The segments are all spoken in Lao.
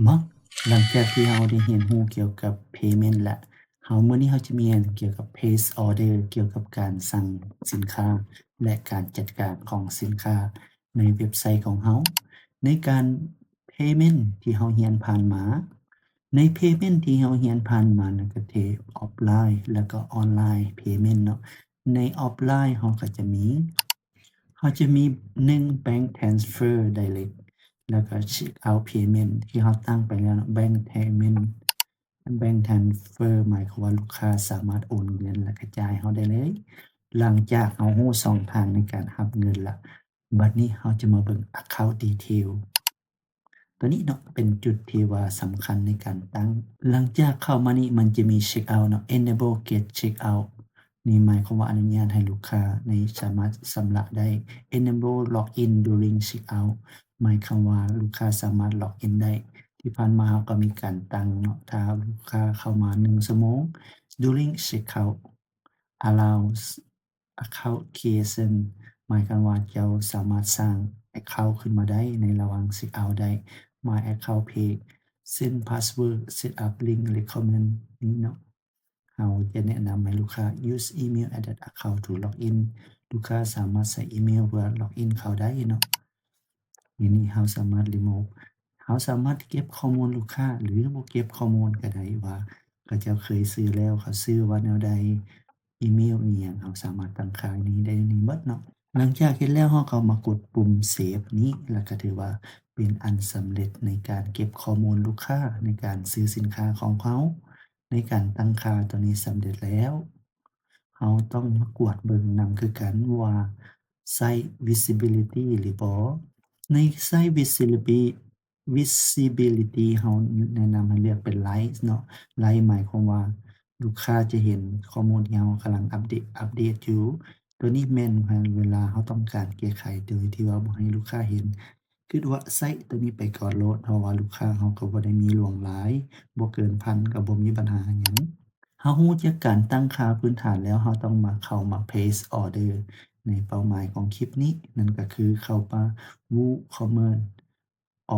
ເນາະ ຫຼັງຈາກທີ່ເຮົາໄດ້ຮຽນຮູ້ກ່ຽວກັບ payment ແລ້ວ ເຮົາ ມື້ນີ້ເຮົາຈະມາຮຽນກ່ຽວກັບ place order ກ່ຽວກັບການສັ່ງສິນຄ້າ ແລະ ການຈັດການຂອງສິນຄ້າໃນເວັບໄຊຂອງເຮົາ. ໃນການ payment ທີ່ເຮົາຮຽນຜ່ານມາ ໃນ payment ທີ່ເຮົາຮຽນຜ່ານມານັ້ນ ກໍເທ offline ແລ້ວກໍ online payment ເນາະ. ໃນ offline ເຮົາກໍຈະມີ ເຮົາຈະມີ ໜຶ່ງ bank transfer direct ແລ້ວກໍ check out payment ທີ່ເຮົາຕັ້ງໄປແລ້ວເນາະ bank payment bank transfer ໝາຍຄວາມວ່າລູກຄ້າສາມາດໂອນເງິນ ແລ້ວກະຈ່າຍເຮົາໄດ້ເລີຍ ຫຼັງຈາກເຮົາຮູ້ຊ່ອງທາງໃນການຮັບເງິນລະ. ບັດນີ້ເຮົາຈະມາເບິ່ງ account detail ຕົວນີ້ເນາະ ເປັນຈຸດທີ່ວ່າສຳຄັນໃນການຕັ້ງ. ຫຼັງຈາກເຂົ້າມານີ້ ມັນຈະມີ check out ເນາະ enable get check out ນີ້ໝາຍຄວາມວ່າອະນຸຍາດໃຫ້ລູກຄ້າໃນສາມາດຊຳລະໄດ້. Enable log in during check out ໝາຍຄວາມວ່າລູກຄ້າສາມາດ log in ໄດ້. ທີ່ຜ່ານມາເຮົາກໍມີການຕັ້ງເນາະ ຖ້າລູກຄ້າເຂົ້າມາໜຶ່ງຊົ່ວໂມງ. During check out allows account creation ໝາຍຄວາມວ່າເຈົ້າສາມາດສ້າງ account ຂຶ້ນມາໄດ້ໃນລະຫວ່າງ check out ໄດ້. My account page send password set up link recommend ນີ້ເນາະ ເຮົາຈະແນະນຳໃຫ້ລູກຄ້າ use email address account to log in ລູກຄ້າສາມາດໃຊ້ອີເມວເພື່ອ log in ເຂົ້າໄດ້ເນາະ. ນີ້ ນີ້ເຮົາສາມາດ remove ເຮົາສາມາດເກັບຂໍ້ມູນລູກຄ້າ ຫຼື ບໍ່ເກັບຂໍ້ມູນກໍໄດ້ ວ່າເຂົາເຈົ້າເຄີຍຊື້ແລ້ວ ເຂົາຊື້ວ່າແນວໃດ ອີເມວອີ່ຫຍັງ ເຮົາສາມາດຕັ້ງຄ່າໃນນີ້ໄດ້ ນີ້ໝົດເນາະ. ຫຼັງຈາກເຮັດແລ້ວ ເຮົາກໍມາກົດປຸ່ມ save ນີ້ ແລ້ວກໍຖືວ່າເປັນອັນສຳເລັດໃນການເກັບຂໍ້ມູນລູກຄ້າ ໃນການຊື້ສິນຄ້າຂອງເຮົາ. ໃນການຕັ້ງຄ່າຕົວນີ້ສຳເລັດແລ້ວ ເຮົາຕ້ອງມາກວດເບິ່ງນຳຄືກັນວ່າໃຊ້ visibility ຫຼືບໍ່. ໃນໃຊ້ visibility visibility ເຮົາແນະນຳໃຫ້ເລືອກເປັນ live ເນາະ live ໝາຍຄວາມວ່າລູກຄ້າຈະເຫັນຂໍ້ມູນທີ່ເຮົາກຳລັງອັບເດດ ອັບເດດຢູ່. ຕົວນີ້ແມ່ນເວລາເຮົາຕ້ອງການແກ້ໄຂໂດຍທີ່ວ່າບໍ່ໃຫ້ລູກຄ້າເຫັນ. ຄິດວ່າໃຊ້ຕົວນີ້ໄປກ່ອນໂລດ ເພາະວ່າລູກຄ້າເຮົາກໍບໍ່ໄດ້ມີຫຼວງຫຼາຍ ບໍ່ເກີນພັນກໍບໍ່ມີບັນຫາຫຍັງ. ເຮົາຮູ້ຈັກການຕັ້ງຄ່າພື້ນຖານແລ້ວ ເຮົາຕ້ອງມາເຂົ້າມາ place order ໃນເປົ້າໝາຍຂອງຄລິບນີ້ ນັ້ນກໍຄືເຂົ້າມາ WooCommerce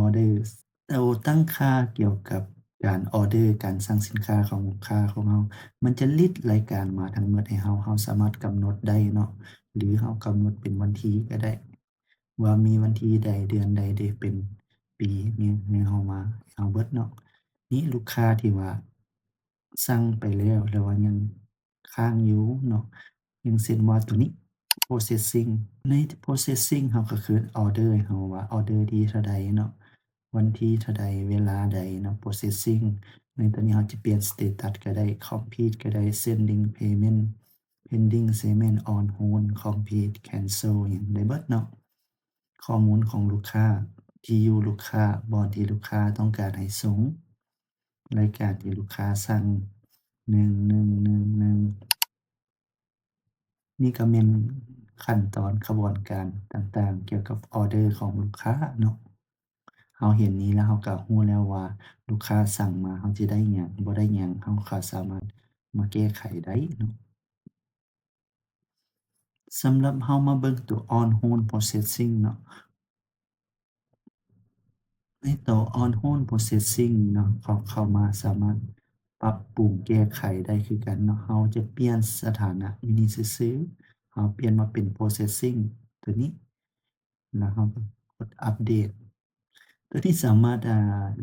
Orders ໂຕຕັ້ງຄ່າກ່ຽວກັບການ order ການສັ່ງສິນຄ້າຂອງລູກຄ້າຂອງເຮົາ ມັນຈະ list ລາຍການມາທັງໝົດໃຫ້ເຮົາ ເຮົາສາມາດກຳນົດໄດ້ເນາະ ຫຼື ເຮົາກຳນົດເປັນວັນທີກໍໄດ້ ວ່າມີວັນທີໃດ ເດືອນໃດເດ ເປັນປີ ມີໃຫ້ເຮົາມາ ໃຫ້ເຮົາເບິດເນາະ. ນີ້ລູກຄ້າທີ່ວ່າ ສັ່ງໄປແລ້ວ ແຕ່ວ່າຍັງຄ້າງຢູ່ເນາະ ຢ່າງເຊັ່ນວ່າຕົວນີ້ processing ໃນ processing ເຮົາກໍຄື order ໃຫ້ເຮົາວ່າ order ທີເທົ່າໃດເນາະ ວັນທີເທົ່າໃດ ເວລາໃດເນາະ processing. ໃນຕົວນີ້ເຮົາຈະປ່ຽນ status ກໍໄດ້ complete ກໍໄດ້ sending payment pending payment on hold complete cancel ຫຍັງໄດ້ເບິດເນາະ. ຂໍ້ມູນຂອງລູກຄ້າ ທີ່ຢູ່ລູກຄ້າ ບ່ອນທີ່ລູກຄ້າຕ້ອງການໃຫ້ສົ່ງ ລາຍການທີ່ລູກຄ້າສັ່ງ ໜຶ່ງ ໜຶ່ງ ໜຶ່ງ ໜຶ່ງ ນີ້ກໍແມ່ນຂັ້ນຕອນຂະບວນການຕ່າງໆ ກ່ຽວກັບ order ຂອງລູກຄ້າເນາະ. ເຮົາເຫັນນີ້ແລ້ວ ເຮົາກໍຮູ້ແລ້ວວ່າລູກຄ້າສັ່ງມາ ເຮົາຈະໄດ້ຫຍັງ ບໍ່ໄດ້ຫຍັງ ເຮົາກໍສາມາດມາແກ້ໄຂໄດ້ເນາະ. ສຳລັບເຮົາມາເບິ່ງຕົວ on hold processing ເນາະ ໃນຕົວ on hold processing ເນາະ ເຮົາເຂົ້າມາສາມາດປັບປຸງແກ້ໄຂໄດ້ຄືກັນເນາະ. ເຮົາຈະປ່ຽນສະຖານະຢູ່ນີ້ຊື່ໆ ເຮົາປ່ຽນມາເປັນ processing ຕົວນີ້ ແລ້ວເຮົາກໍກົດອັບເດດ. ຕົວນີ້ສາມາດ ອ່າ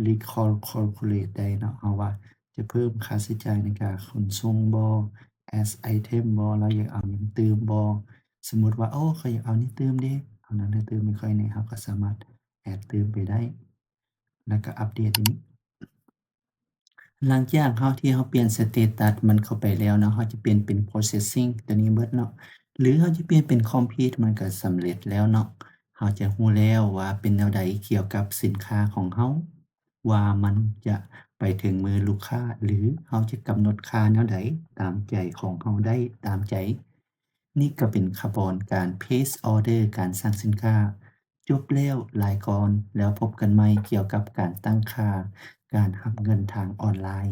recall calculate ໄດ້ເນາະ ເຮົາວ່າຈະເພີ່ມຄ່າໃຊ້ຈ່າຍໃນການຂົນສົ່ງບໍ່ add item ບໍ່ ລາວຢາກເອົາຫຍັງຕື່ມບໍ່. ສົມມຸດວ່າ ໂອ້ ຂ້ອຍຢາກເອົານີ້ຕື່ມເດ ເອົານັ້ນໃຫ້ຕື່ມໃຫ້ຂ້ອຍແດ່ ເຮົາກໍສາມາດ add ຕື່ມໄປໄດ້ ແລ້ວກໍອັບເດດຢູ່ນີ້. ຫຼັງຈາກເຮົາ ທີ່ເຮົາປ່ຽນ status ມັນເຂົ້າໄປແລ້ວເນາະ ເຮົາຈະປ່ຽນເປັນ processing ຕົວນີ້ເບິດເນາະ ຫຼື ເຮົາຈະປ່ຽນເປັນ complete ມັນກໍສຳເລັດແລ້ວເນາະ. ເຮົາຈະຮູ້ແລ້ວວ່າເປັນແນວໃດກ່ຽວກັບສິນຄ້າຂອງເຮົາ ວ່າມັນຈະໄປເຖິງມືລູກຄ້າ ຫຼື ເຮົາຈະກຳນົດຄ່າແນວໃດຕາມໃຈຂອງເຮົາໄດ້ຕາມໃຈ. ນີ້ກໍເປັນຂະບວນການ place order ການສັ່ງສິນຄ້າ ຈົບແລ້ວຫຼາຍກ່ອນ ແລ້ວພົບກັນໃໝ່ກ່ຽວກັບການຕັ້ງຄ່າການຮັບເງິນທາງອອນລາຍ.